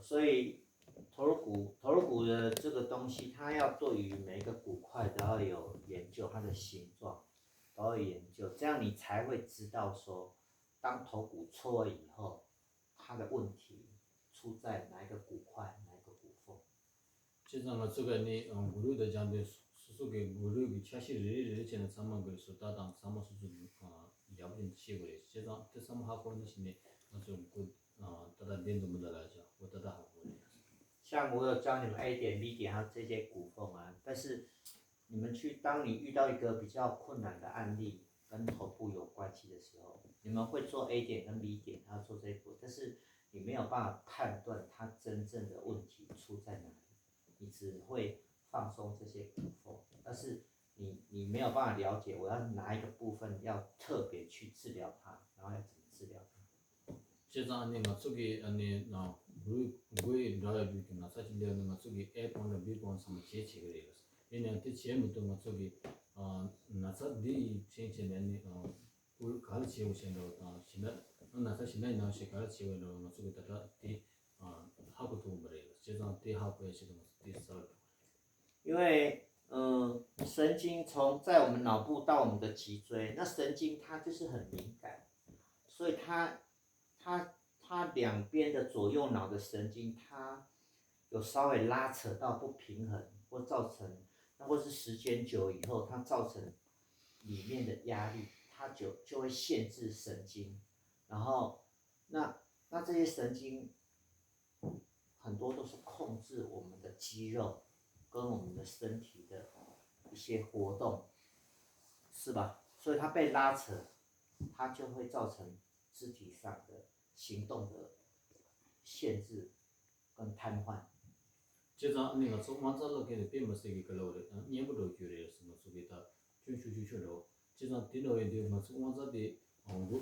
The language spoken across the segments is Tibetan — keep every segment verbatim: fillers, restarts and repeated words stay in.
所以头骨头骨的这个东西，它要对于每一个骨块都要有研究，它的形状都要研究，这样你才会知道说，当头骨错位以后，它的问题出在哪一个骨块、哪一个骨缝。 བྱས་ཙང་ང་ཚོ་ག་ནི་གུ་རུ་དང་སྦྱངས་པའི་སོ་སོ་གི་གུ་རུ་གི་ཆ་ཤས་རེ་རེ་རེ་རེ་བྱས་ནས་ཚང་མ་གི་བཟོ་ལྟ་དང་ཚང་མ་སོ་སོ་གི་ཡག་པོ་ཅན་དུ་ཤེས་དགོས་རེད། བྱས་ཙང་དེ་ཚང་མ་ཧ་གོ་ན་ཞིག་ནས་ང་ཚོ་གུ་ད་ལྟ་བདེན་འཛོམས་པོ་ད་ལ་ཅག་འོ་ད་ད་ཧ་གོ་རེད། 像我有教你们 A 点、B 点还有这些骨缝啊，但是你们去，当你遇到一个比较困难的案例，跟头部有关系的时候，你们会做 A 点跟 B 点，然后做这一步，但是你没有办法判断它真正的问题出在哪里，你只会放松这些骨缝，但是你你没有办法了解我要哪一个部分要特别去治疗它，然后要怎么治疗它。 བྱས་ཙང་ཨ་ནི་ང་ཚོ་གི་ཨ་ནི་གུ་རུ་གུ་ཡི་འདྲ་བའི་རྒྱུད་ཀྱི་ན་ཚ་ཅིག་སླེབས་ན་ང་ཚོ་གི་A point དང་B point ཚང་མ་བྱེད་བྱེད་ཀྱི་རེད། ཡིན་ནའང་དེ་བྱེད་མི་ཐུབ། ང་ཚོ་གི་ན་ཚ་འདི་ཡི་ཕྱིན་ཆད་ནས་ཨ་ནི་གུ་རུ་ག་རེ་བྱེད་དགོས་ཞེས་འདྲ་བ་དང་ཞེ་ན་ན་ཚ་ཞེ་ན་ཡིན་ནའང་ཞེས་ག་རེ་བྱེད་དགོས་འདྲ་བ་ང་ཚོ་གི་ད་ལྟ་དེ་ཧ་གོ་ཐུབ་ཀྱི་མ་རེད། བྱས་ཙང་དེ་ཧ་གོ་ཡ་ཆེད་དུ་ང་ཚོ་དེ་གསར་འགྲོ་གི་རེད། 因为嗯，神经从在我们脑部到我们的脊椎，那神经它就是很敏感，所以它它它两边的左右脑的神经，它有稍微拉扯到不平衡，或造成，那或是时间久以后，它造成里面的压力，它就就会限制神经，然后那那这些神经很多都是控制我们的肌肉跟我们的身体的一些活动，是吧？所以它被拉扯，它就会造成肢体上的行动的限制跟瘫痪。 བྱས་ཙང་ཨ་ནི་ང་ཚོ་དབང་རྩ་ལ་ཁེལ་ནས་དཔེ་མི་སྲིད་ཀྱི་དཀའ་ལས་རེད། སྙན་པོ་འགྲོ་རྒྱུ་རེད་ཟེར། ང་ཚོ་གི་ད་སྐྱོན་ཆུང་ཆུང་ཆུང་འགྲོ། བྱས་ཙང་དེ་འདྲ་བའི་དུས་ང་ཚོ་དབང་རྩ་དེ་འགོ་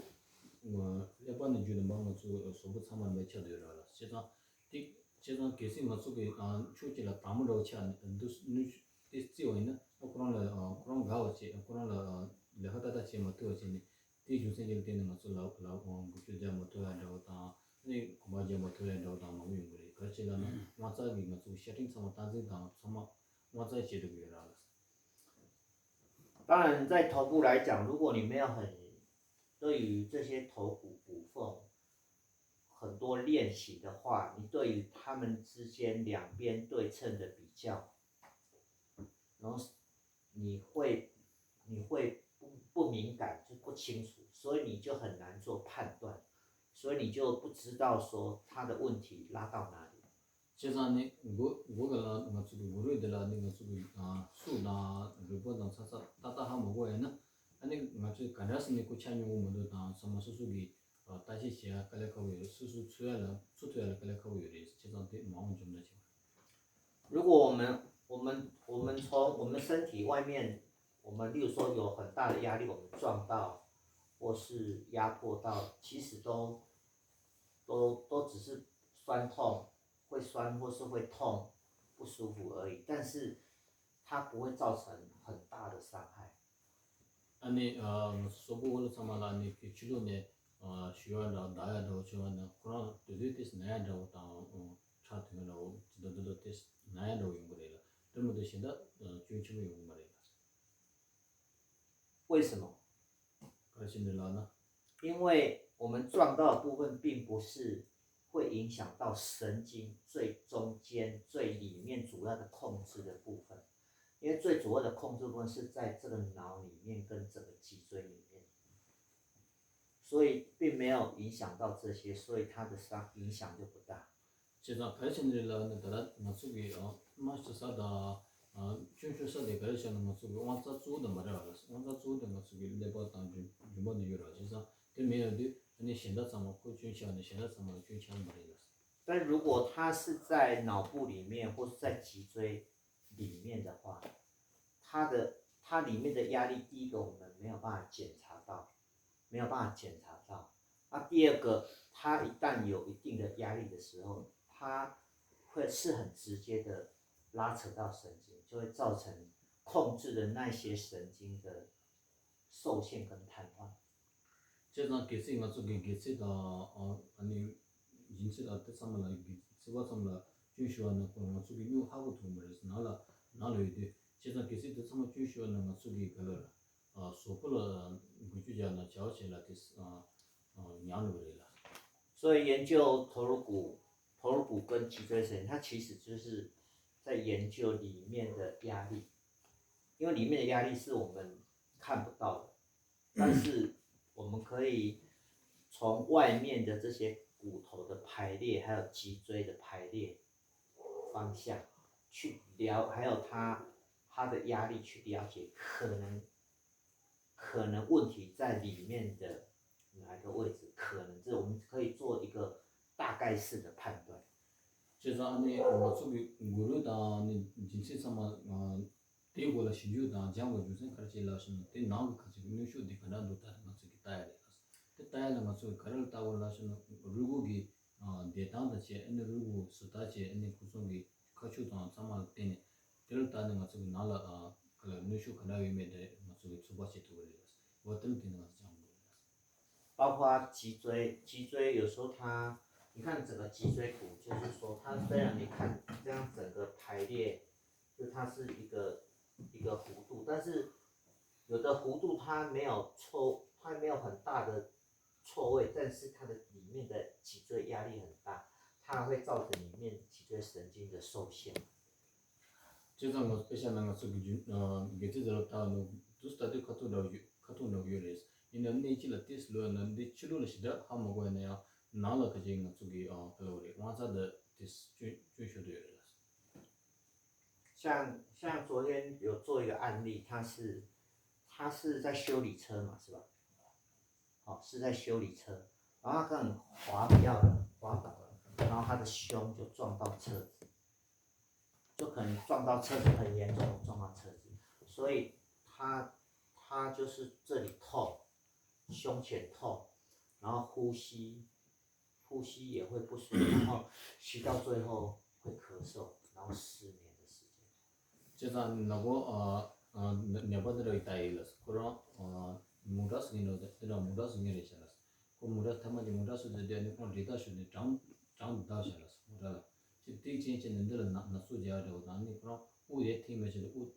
ཀླད་པ་ནས་བརྒྱུད་ནས་མར་ང་ཚོ་གཟུགས་པོ་ཚང་མར་མེ་ཆགས་བསྡད་ཡོད་ར་ལ། བྱས་ཙང་དེ་བྱས་ཙང་གལ་སྲིད་ང་ཚོ་གི་ཕྱོགས་གཅིག་ལ་དྭངས་མོ་འདྲ་བོ་ཆགས་ནས་འདུག་ནུས་དེ་བརྩི་བ་ཡིན་ན་ཨ་ཁོ་རང་ལ་ཁོ་རང་དགའ་བ་བྱས། ཁོ་རང་ལ་ལས་ཀ་ཏག་ཏག་བྱེད་མ་ཐུབ་པ་བྱས་ནས། དེའི་རྒྱུ་མཚན་གྱིས་བརྟེན་ནས་ང་ཚོ་ལ་ལ་འགུལ་སྐྱོད་རྒྱག་མ་ཐུབ་ཡ་འདྲ་བོ་དང་། ཨ་ནི་གོམ་པ་རྒྱག་མ་ཐུབ་ཡ་འདྲ་བོ་དང་མང་པོ་ཡོང་གི་རེད། ག་རེ་བྱས་ལབ་ན་དབང་རྩ་གི་ང་ཚོ་ཤ་ཁྲག་ཚང་མ་སྟངས་འཛིན་དང་ཚང་མ་དབང་རྩ་བྱེད་ཐུབ་ཀྱི་ཡོད་ར་ལ། 当然，在头部来讲，如果你没有很对于这些头骨骨缝很多练习的话，你对于他们之间两边对称的比较，然后你会你会不不敏感，就不清楚，所以你就很难做判断，所以你就不知道说他的问题拉到哪里。 བྱས་ཙང་ནི་མགོ་མགོ་གི་ལ་ང་ཚོ་གི་མགོ་རུས་འདི་ལ་ནི་ང་ཚོ་གི་ཨ་སུག་དང་རུས་པ་དང་ཚ་ཚ་ཏག་ཏག་ཧ་མ་གོ་ཡིན་ན། ཨ་ནི་ང་ཚོས་ག་འདྲ་སེ་ནི་ཁོ་ཆ་སྙོམས་པོ་མི་འདུག་དང་ཚང་མ་སོ་སོ་གི་ཨ་ལྟ་ཞིབ་བྱེད་ཡ་དཀའ་ལས་ཁག་པོ་ཡོད་རེད། སོ་སོ་འཚོ་ཡ་ལ་འཚོ་ཐུབ་ཡ་ལ་དཀའ་ལས་ཁག་པོ་ཡོད་རེད། བྱས་ཙང་དེ་མ་འོངས་འཇོན་ཐང་ཆེ་བ། 如果我们我们我们从我们身体外面，我们例如说有很大的压力，我们撞到或是压迫到，其实都都都只是酸痛，会酸或是会痛，不舒服而已，但是它不会造成很大的伤害。 ཨ་ནི་ཨ་ང་ཚོ་སོག་པོ་བོད་ལ་ཚང་མ་ལ་ཨ་ནི་ཁོའི་ཕྱི་ལོགས་ནས་ཨ་ཞུ་བ་འདྲ་བ་ལྡག་ཡ་འདྲ་བོ་བྱུང་བ་ན་ཁོ་རང་དེ་དུས་ཏོག་ཙམ་ན་ཡ་འདྲ་བོ་དང་ཁྲག་ཐོན་ཡ་འདྲ་བོ་ཇི་ལྟར་འདི་ལྟར་ཏོག་ཙམ་ན་ཡ་འདྲ་བོ་ཡོང་གི་རེད་ལ། དེ་མ་གཏོགས་གཞན་དག་གཅོད་ཆེན་པོ་ཡོང་གི་མ་རེད་ལ། 为什么？ ག་རེ་བྱས་ནས་ལབ་ན། 因为我们撞到的部分并不是会影响到神经最中间、最里面主要的控制的部分，因为最主要的控制部分是在这个脑里面跟整个脊椎里面，所以并没有影响到这些，所以它的伤影响就不大。 བྱས་ཙང་ག་རེ་བྱས་ནས་རེད་ལབ་ན། ད་ལྟ་ང་ཚོ་གི་ཨ་རྨ་ཆུ་ས་དང་ཨ་སྐྱོན་ཆེ་ས་དེ་ག་རེ་བྱས་ན་ང་ཚོ་གི་དབང་རྩ་གཙོ་བོ་དེ་མ་རེད་བ་ལ། དབང་རྩ་གཙོ་བོ་དེ་ང་ཚོ་གི་ཀླད་པ་དང་རྒྱུ་རྒྱུ་མ་དེ་ཡོད་ར། བྱས་ཙང་དེ་མེད་ཡོང་དུས་ཨ་ནི་གཞན་དག་ཚང་མ་ཁོ་སྐྱོན་ཆེ་བ་ནི་གཞན་དག་ཚང་མ་ལ་སྐྱོན་ཆེ་བ་མ་རེད་ལ། 但如果它是在脑部里面或是在脊椎里面的话，它的它里面的压力，第一个我们没有办法检查到，没有办法检查到。那第二个，它一旦有一定的压力的时候，它会是很直接的拉扯到神经，就会造成控制的那些神经的受限跟瘫痪。 བྱས་ཙང་གལ་སྲིད་ང་ཚོ་གི་སྒལ་ཚིགས་དང་ཨ་ནི་ སྦྱིན་སྲེག་དང་དེ་ཚང་མ་ལ་གི་ཚིག་པ་ཚང་མ་ལ་སྐྱོན་ཞུ་བ་ན་ཁོ་ང་ཚོ་གི་སྨྱུག་ཧ་གོ་ཐུབ་མ་རེད། ནང་ལ་ནང་ལ་ཡོད་དུས་བྱས་ཙང་གལ་སྲིད་དེ་ཚང་མ་སྐྱོན་ཞུ་བ་ན་ང་ཚོ་གི་ག་ལ་ར་གཟུགས་པོ་ལ་འགུལ་སྐྱོད་རྒྱག་ན་བྱ་བ་བྱེད་ལ་དེ་ཉར་འགྲོ་གི་རེད་ལ། 所以研究头颅骨，头颅骨跟脊椎神经，它其实就是在研究里面的压力，因为里面的压力是我们看不到的，但是我们可以从外面的这些骨头的排列，还有脊椎的排列方向去了，还有它它的压力去了解可能可能问题在里面的哪一个位置，可能这我们可以做一个大概式的判断。 བྱས་ཙང་ཨ་ནི་ང་ཚོ་གི་གུ་རུ་དང་ནི་སྦྱིན་སྲེག་ཚང་མ་དེའི་སྐོར་ལ་ཞིབ་འཇུག་དང་སྦྱང་དགོས་རྒྱུ་མཚན་ག་རེ་བྱས་ལབ་ཞུ་ན། དེ་ནང་གི་ཁ་ཅིག་གི་གནོན་ཤུགས་དེ་ག་འདྲ་འདུག་ད་ང་ཚོ་གི་ལྟ་ཡ་རེད་ལ། དེ་ལྟ་ཡ་ལ་ང་ཚོ་གི་ག་རེ་ལ་ལྟ་དགོས་ལབ་ཞུ་ན། རུས་ཁུག་གི་བདེ་ཐང་དང་བཅས། ཨ་ནི་རུས་ཁུག་ཟུར་ཐག་བཅས། ཨ་ནི་ཁོ་ཚོ་གི་ཁ་ཆུ་དང་ཚང་མ་ལ་བརྟེན་ནས་དེ་ལ་ལྟ་ནས་ང་ཚོ་གི་ནང་ལ་ག་ལ་གནོན་ཤུགས་ག་འདྲ་ཡོད་མེད་དེ་ང་ཚོ་གི་ཚོད་དཔག་བྱེད་ཐུབ་ཀྱི་རེད་ལ། འོ་དེ་ལ་བརྟེན་ནས་ང་ཚོ་སྦྱང་དགོས་རེད་ལ། 包括脊椎，脊椎有时候它，你看整个脊椎骨，就是说它虽然你看这样整个排列，就它是一个一个弧度，但是有的弧度它没有错，它没有很大的错位，但是它的里面的脊椎压力很大，它会造成里面脊椎神经的受限。 བྱས་ཙང་ང་ཚོ་དཔེ་ཆ་ནང་ང་ཚོ་གི་རྒྱུ་ཨ་དགེ་ཚུལ་ཟེར་ལ་ལྟ་ནོ་དུས་ལྟ་དུས་ཁ་ཐུག་འདྲ་བོ་ཡོད། ཁ་ཐུག་འདྲ་བོ་ཡོད་རེད། ཡིན་ནའང་གནས་སྤྱི་ལ་ཏོག་ཙམ་ལོས་ན་འདི་ཕྱི་ལོགས་ལ་ཞེ་དྲག་ཧ་མ་གོ་ཡ་ན་ཡང་ནང་ལ་ཁ་ཅིག་ང་ཚོ་གི་ཨ་ག་ལ་བ་རེད། དབང་རྩ་འདི་ཏོག་ཙམ་སྐྱོན་སྐྱོན་ཤོར་དུ་ཡོད་རེད་ལ། 像像昨天有做一个案例，他是他是在修理车嘛，是吧？哦，是在修理车，然后他可能滑掉了，滑倒了，然后他的胸就撞到车子，就可能撞到车子，很严重的撞到车子，所以他他就是这里痛，胸前痛，然后呼吸呼吸也会不舒服，然后吸到最后会咳嗽，然后失眠的时间。 བྱས་ཙང་ནག་པོ་ཨ་ཨ་ནད་པ་འདི་འདྲ་ཡི་ལྟ་ཡི་ལ། ཁོ་རང་ཨ་མོ་ཊ་སུ་ཡིན་ནོ། དེ་འདྲ་མོ་ཊ་སུ་ངེས་རེད་བྱས་ལ། ཁོ་མོ་ཊ་ཐ་མ་གི་མོ་ཊ་སུ་ཟེར་དེ་ནི་ཁོང་རི་ད་ཞུ་ནས་གྲང་གྲང་འདུག་བྱས་ལ་མོ་ཊ་ལ། ཅི་ཏིག་ཅན་ཅན་ནི་འདི་ལ་ན་ན་ཚོད་རྒྱག་འདྲ་བོ་དང་ནི་ཁོ་རང་དབུགས་ཡར་འཐེན་མེད་བྱས་ལ། དབུགས་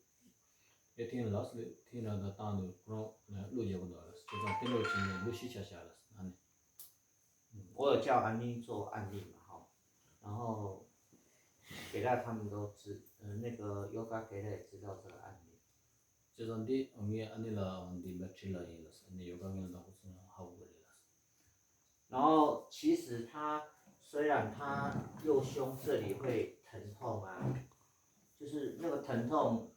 ཡར་འཐེན་ལ་སི་འཐེན་ལ་ད་བཏང་ནས་ཁོ་རང་གློ་རྒྱག་གི་འདུག་ལ། བྱས་ཙང་དེ་འདྲ་བྱས་ནས་གློ་ཤི་ཆ་བྱས་ལ་ཨ་ནི། 我有叫安妮做案例嘛，哈，然后给到他们都知，呃，那个 Yoga 给他也知道这个案例。 བྱས་ཙང་འདི་ངས་ཨ་ནི་ལ་འདི་ལ་ཁྲིད་ལ་ཡིན་ལ། ཨ་ནི་ཡོ་ག་ངས་ལ་ཁོ་ཚོ་ཧ་གོ་རེད་ལ། 然后其实他虽然他右胸这里会疼痛啊，就是那个疼痛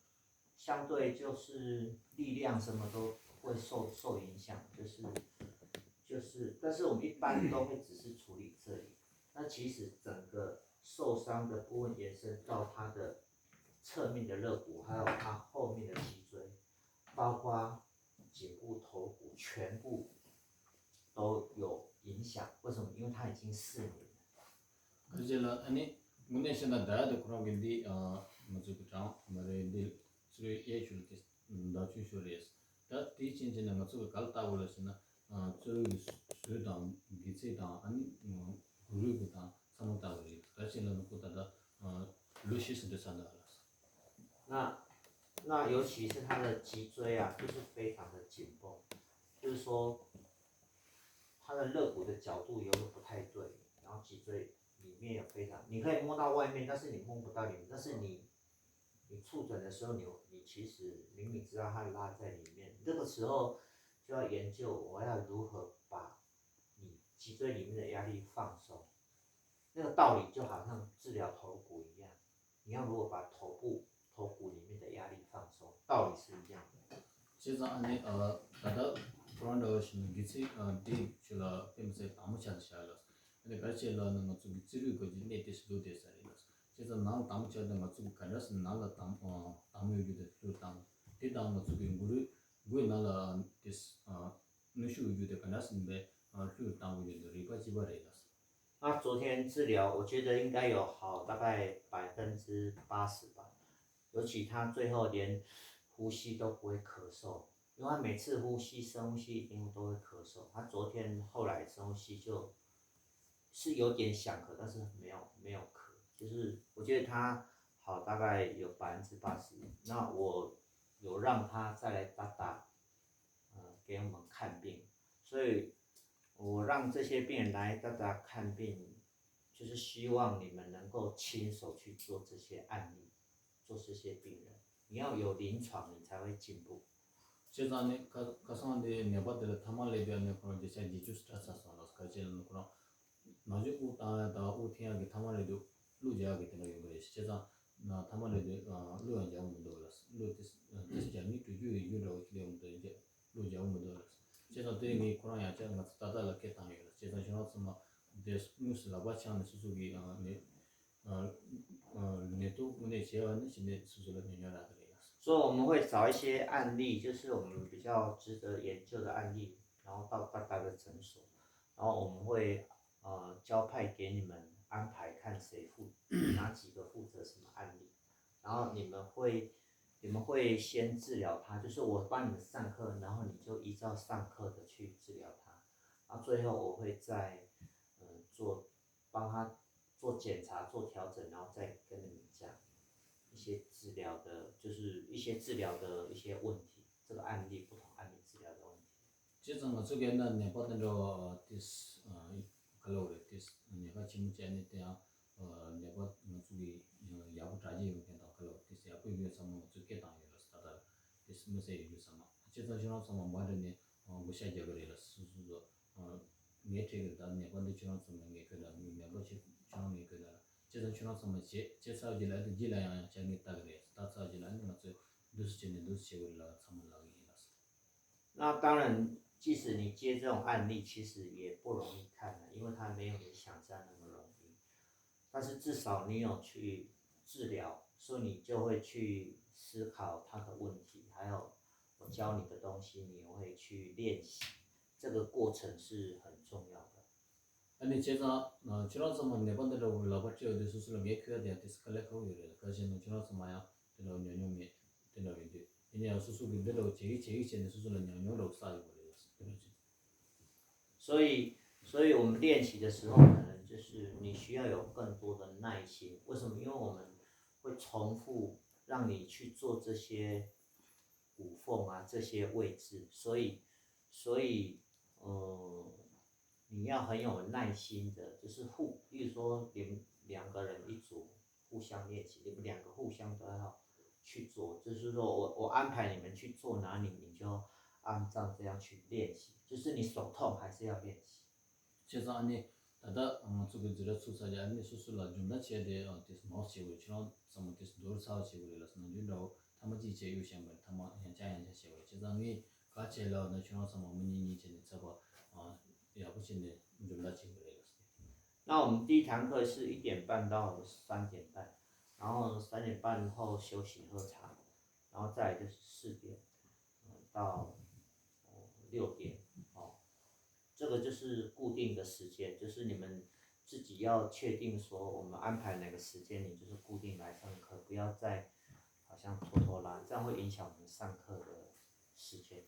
相对就是力量什么都会受受影响，就是就是，但是我们一般都会只是处理这里，那其实整个受伤的部分延伸到他的侧面的肋骨，还有他后面的脊椎，包括颈部、头骨全部都有影响。为什么？因为他已经失眠了。 ག་རེ་བྱས་ལ་ཨ་ནི་དངོས་གནས་བཤད་ན་ད་ཡ་དེ་ཁོ་རང་གི་འདི་ང་ཚོ་གི་གྲངས་མ་རེད། འདི་ཚུར་གཡས་ཞུ་ལ་དེ་བདག་ཆུང་ཞུ་རེད། ད་དེའི་ཕྱིན་ཆད་ནས་ང་ཚོ་གི་ག་ལ་ལྟ་དགོས་ལ་ཟེར་ན། གཙོ་བོ་གི་ཟུར་དང་དགེ་ཚིག་དང་ཨ་ནི་གུ་རུ་གི་དང་ཚང་མ་ལྟ་དགོས་རེད། ག་རེ་བྱས་ལ་ནི་ཁོ་ད་ལྟ་ལོ་ཤི་སི་འདྲ་ས་འདྲ་ལ། 那那尤其是他的脊椎啊，就是非常的紧绷，就是说他的肋骨的角度有时候不太对，然后脊椎里面有非常，你可以摸到外面，但是你摸不到里面，但是你你触诊的时候，你你其实明明知道它拉在里面，这个时候就要研究我要如何把你脊椎里面的压力放松。那个道理就好像治疗头骨一样，你要如何把头部头骨里面的压力放松，道理是一样的。 བྱས་ཙང་ཨ་ནི་ད་ལྟ་ཁོ་རང་འདྲ་བ་ཞིག་ནི་དགེ་ཚིག་འདི་ཆུ་ལ་དཔེ་མི་སྲིད་དྭངས་མོ་ཆགས་བཞག་ལ། ཨ་ནི་ག་རེ་བྱས་ལ་ནི་ང་ཚོ་གི་རྩིས་རུས་གོ་གི་གནས་དེ་སུ་ལུ་དེ་ས་རེད་ལ། བྱས་ཙང་ནང་དྭངས་མོ་ཆགས་དུས་ང་ཚོ་གི་ག་འདྲ་སེ་ནང་ལ་དྭངས་དྭངས་མོ་ཡོད་རྒྱུ་དེ་ལུ་དྭངས་དེ་དང་ང་ཚོ་གི་མགོ་རུས་མགོའི་ནང་ལ་དེ་གནོན་ཤུགས་ཡོད་རྒྱུ་དེ་ག་འདྲ་སེ་ལུས་དྭངས་མོ་ཡོད་རྒྱུ་དེ་རིག་པ་གཅིག་པ་རེད་ལ། 那昨天治疗，我觉得应该有好大概百分之八十吧，尤其他最后连呼吸都不会咳嗽，因为他每次呼吸深呼吸一定都会咳嗽，他昨天后来深呼吸就是有点响咳，但是没有没有咳，就是我觉得他好大概有百分之八十。那我有让他再来打打，呃，给我们看病，所以我让这些病人来打打看病，就是希望你们能够亲手去做这些案例，做这些病人，你要有临床，你才会进步。 བྱས་ཙང་ནི་ཁ་ཁ་སང་དེ་ནད་པ་དེ་ལ་ཐ་མག་ལབ་པའི་ནི་ཁོ་རང་བརྒྱ་ཆ་བརྒྱད་ཅུ་སྤྲད་ཚར་སོང་ལ། ག་རེ་བྱས་ལབ་ན་ཁོ་རང་ནང་ཆུ་དབུགས་བཏང་ཡ་དང་དབུགས་འཐེན་ཡ་གི་ཐ་མག་ལབ་དུས་གློ་རྒྱག་ཡ་གི་དེ་འདྲ་ཡོད་མ་རེད། བྱས་ཙང་ན་ཐ་མག་ལབ་དུས་གློ་ཡང་རྒྱག་མི་འདུག་ལ། གློ་དེ་དེ་རྒྱག་མི་དྲུག་ཅུ་ཡི་རྒྱུ་འདྲ་བོ་ཞིག་ལས་མི་འདུག་གློ་རྒྱག་མི་འདུག་ལ། བྱས་ཙང་དེ་ངས་ཁོ་རང་ཡང་བསྐྱར་ང་ཚོ་ཏག་ཏག་ལ་སྐད་བཏང་ཡོད་ལ། བྱས་ཙང་ཁྱོད་རང་ཚང་མ་དེ་དངོས་སུ་ལག་པ་འཆང་ནས་སོ་སོ་གི་ནད་ནད་ཐོག་དངོས་གནས་བྱས་པ་ནི་ཕྱི་ནས་སོ་སོ་ལ་ཉོ་ཉོ་རག་གི་རེད་ལ། 所以我们会找一些案例，就是我们比较值得研究的案例，然后到大家的诊所，然后我们会呃交派给你们安排看谁负哪几个负责什么案例，然后你们会你们会先治疗他，就是我帮你们上课，然后你就依照上课的去治疗他，啊，最后我会再呃做帮他做检查、做调整，然后再跟你们讲一些治疗的，就是一些治疗的一些问题，这个案例不同案例治疗的问题。 བྱས་ཙང་ང་ཚོ་གི་ན་ནད་པ་དེ་འདྲ་བ་དེས་ག་ལ་བ་རེད། དེས་ནད་པ་ཆེན་མོ་བྱས་ནས་དེ་ཡང་ནད་པ་ང་ཚོ་གི་ཡག་པོ་དྲག་ཅན་ཡོད་མཁན་དང་ག་ལ་བ་དེས་ཡག་པོ་ཡོད་ཚང་མ་ང་ཚོས་སྐད་བཏང་ཡོད་ལ། ད་ལྟ་དེས་མི་སེར་ཡོད་རྒྱུ་ཚང་མ། བྱས་ཙང་ཁྱོད་རང་ཚང་མ་མ་འདྲི་ནས་བགོ་བཤའ་རྒྱག་གི་རེད་ལ། སོ་སོ་སོ་ངས་ཁྲིད་གི་ད་ནད་པ་འདི་ཁྱོད་རང་ཚང་མ་ངས་ཁྱོད་ལ་ནད་པ་ཁྱོད་རང་ངས་ཁྱོད་ལ་བྱས་ཙང་ཁྱོད་རང་ཚང་མ་བྱས་བྱས་ཚར་རྗེས་ལ་དེ་རྗེས་ལ་ཡང་ཡང་བྱས་ངས་ལྟ་གི་རེད། ལྟ་ཚར་རྗེས་ལ་ནི་ང་ཚོས་འདུག་སེ་བྱས་ནས་འདུག་སེ་བྱེད་དགོས་རེད་ལ་ཚང་མ་ལབ་གི་ཡིན་ལ། 那当然，即使你接这种案例，其实也不容易看的，因为它没有你想象那么容易。但是至少你有去治疗，所以你就会去思考他的问题，还有我教你的东西，你会去练习，这个过程是很重要的。 ཨ་ནི་བྱས་ཙང་ཁྱོད་རང་ཚང་མ་ནད་པ་འདི་འདྲ་བོ་ལག་པ་སྤྲད་ཡོད་དུས་སོ་སོ་ལ་ངས་ཁུར་ཡ་དེ་ཡང་དེ་དཀའ་ལས་ཁག་པོ་ཡོད་རེད། ག་རེ་བྱས་ན་ཁྱོད་རང་ཚང་མ་ཡང་དེ་འདྲ་བོ་ཉམས་མྱོང་མེད། དེ་འདྲ་བོ་ཡིན་དུས་ཡིན་ན་ཡང་སོ་སོ་གི་འདི་འདྲ་བོ་བྱེད་ཀྱི་བྱེད་ཀྱི་བྱས་ནས་སོ་སོ་ལ་ཉམས་མྱོང་འདྲ་བོ་བསགས་ཡོད་པ་རེད། དེ་འདྲ་བྱས། 所以，所以我们练习的时候，可能就是你需要有更多的耐心。为什么？因为我们会重复让你去做这些骨缝啊，这些位置，所以，所以，呃，你要很有耐心的，就是互，比如说你们两个人一组互相练习，你们两个互相都要去做，就是说我我安排你们去做哪里，你就按照这样去练习，就是你手痛还是要练习。 བྱས་ཙང་ཨ་ནི་ད་ལྟ་ང་ཚོ་གི་འཛིན་གྲྭ་ཚུགས་ཚར་རྗེས་ཨ་ནི་སོ་སོ་ལ་སྦྱོང་བརྡར་བྱས་ཏེ་དེ་མང་བྱེད་དགོས། ཁྱོད་རང་ཚང་མ་དེ་མདོར་ཚ་བ་བྱེད་དགོས་རེད་ལ། ནམ་རྒྱུན་འདྲ་བོ་ཐ་མ་གཅིག་བྱས་གཡུག་བཞག་པ་རེད། ཐ་མ་ཡང་བསྐྱར་ཡང་བསྐྱར་བྱེད་དགོས་རེད། བྱས་ཙང་ངས་ག་བྱས་ལབ་ན་ཁྱོད་རང་ཚང་མ་མི་གཉིས་གཉིས་བྱས་ནས་ཚགས་པར་ཡག་པོ་བྱས་ནས་སྦྱོང་བརྡར་བྱེད་དགོས་རེད་ལ། 那我们第一堂课是一点半到三点半，然后三点半后休息喝茶，然后再来就是四点，嗯，到呃六点，哦，这个就是固定的时间，就是你们自己要确定说我们安排哪个时间，你就是固定来上课，不要再好像拖拖拉，这样会影响我们上课的时间。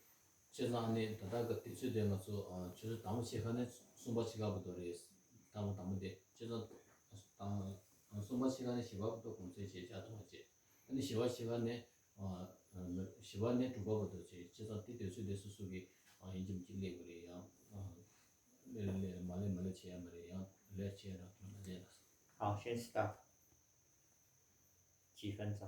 བྱས་ཙང་ཨ་ནི་ད་ལྟ་གི་དུས་ཚོད་དེ་ང་ཚོ་ཆུ་ཚོད་དང་པོ་ཕྱེད་ཀ་ནས་གསུམ་པ་ཕྱེད་ཀ་བར་དུ་རེད། དང་པོ་དང་པོ་དེ་བྱས་ཙང་གསུམ་པ་ཕྱེད་ཀ་ནས་བཞི་པ་བར་དུ་གུང་སེང་བྱས་བྱས་གཏོང་བ་བྱས། ཨ་ནི་བཞི་པ་ཕྱེད་ཀ་ནས་བཞི་པ་ནས་དྲུག་པ་བར་དུ་བྱས། བྱས་ཙང་དེ་དུས་ཚོད་དེ་སོ་སོ་གི་ཡིན་གཅིག་མིན་གཅིག་སླེབས་དགོས་རེད། ཡང་སླེབས་སླེབས་མ་སླེབས་མ་སླེབས་བྱེད་ཡ་མ་རེད། ཡང་སླེབས་བྱེད་ཡ་རག་གི་མ་རེད་ལ། 好，先 stop。几分钟？